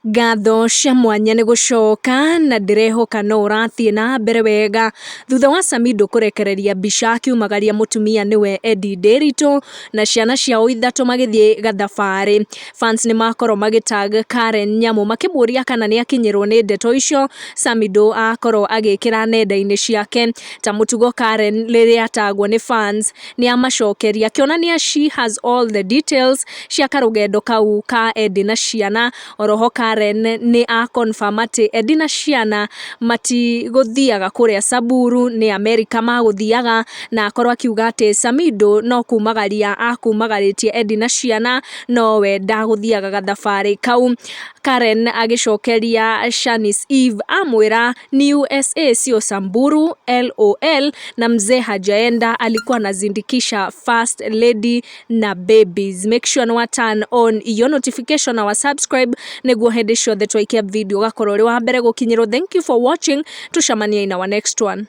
Ngatho cia mwanya nĩ gũcoka na ndĩrehoka no ũrathiĩ na mbere wega thutha wa Samidoh kũrekereria mbica akiumagaria mũtumia nĩwe Eddie Nderitu na ciana ciao ithatũ magĩthiĩ gathabarĩ. Fans nĩ makorwo magĩtag Karen Nyamu makĩmũria kana nĩ akinyĩrwo nĩ ndeto icio Samidoh akorwo agĩkĩra nenda-inĩ ciake. Ta mũtugo Karen rĩrĩa atagwo nĩ fans nĩ amacokeria akĩonania she has all the details cia karũgendo kau ka Eddie na ciana. Oroho Karen nĩ a confirm atĩ Eddie na ciana matigũthiaga kũrĩa Samburu, nĩ Amerika magũthiaga, na akorwo akiuga atĩ Samidoh no kumagaria akumagarĩtie Eddie na ciana nowe ndagũthiaga gathabarĩ kau. Karen agĩcokeria Shanice Eve amwĩra ni USA sio Samburu LOL, na mzee hajaenda, alikuwa anazindikisha first lady na babies. Make sure nĩ wa turn on your notification na wa subscribe nĩguo hĩndĩ ciothe twaikia video ũgakorwo ũrĩ wa mbere gũkinyĩrwo. Thank you for watching, tucemanie in our next one.